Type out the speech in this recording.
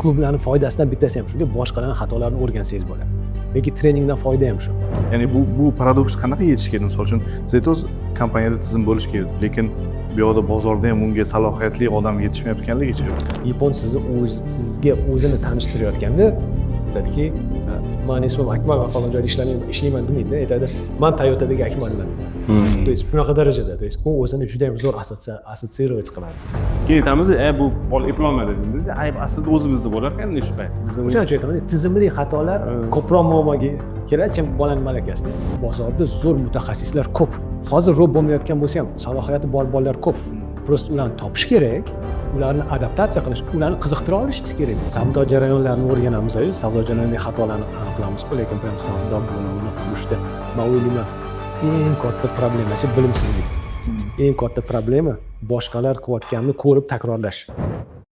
Klublarni foydasidan bittasi ham shuki, boshqalarni xatolarini o'rgansangiz bo'ladi. Lekin treningdan foyda ham shu. Ya'ni bu paradoks qanaqa yechish kerak? Misol uchun, siz aytyapsiz, kompaniyada tizim bo'lishi kerak, lekin bu yoqda bozorda ham unga salohiyatli odam yetishmayotganligichi? Yapon sizni o'z sizga o'zini tanishtirayotganda aytadiki, "Mani ismim Akmal va falon joyda ishlayman" demaydi, aytadi: "Man Toyotadagi Akmalman". То есть shunaqa darajada, то есть u o'zini juda yam zo'r ассоциировать qiladi. Keyin aytamiz: "E, bu bola eplolmadi", deymiz. Ayb aslida o'zimizda bo'lar ekanda shu payt. Bizni O'shaning uchun aytaman, tizimli xatolar ko'proq muammoga keladi, чем bolani malakasida. Bozorda zo'r mutaxassislar ko'p. Hozir ro'b bo'lmayotgan bo'lsa ham, salohiyati bor bolalar ko'p. Просто ularni topish kerak, ularni adaptatsiya qilish, ularni qiziqtira olish kerak. Savdo jarayonlarini o'rganamiz, savdo jarayonidagi xatolarni aniqlaymiz, lekin prям savdo bo'limini qurishda, man o'ylayman, eng katta problemachi bilimsizlik. Eng katta problema boshqalar qilayotganini ko'rib takrorlash.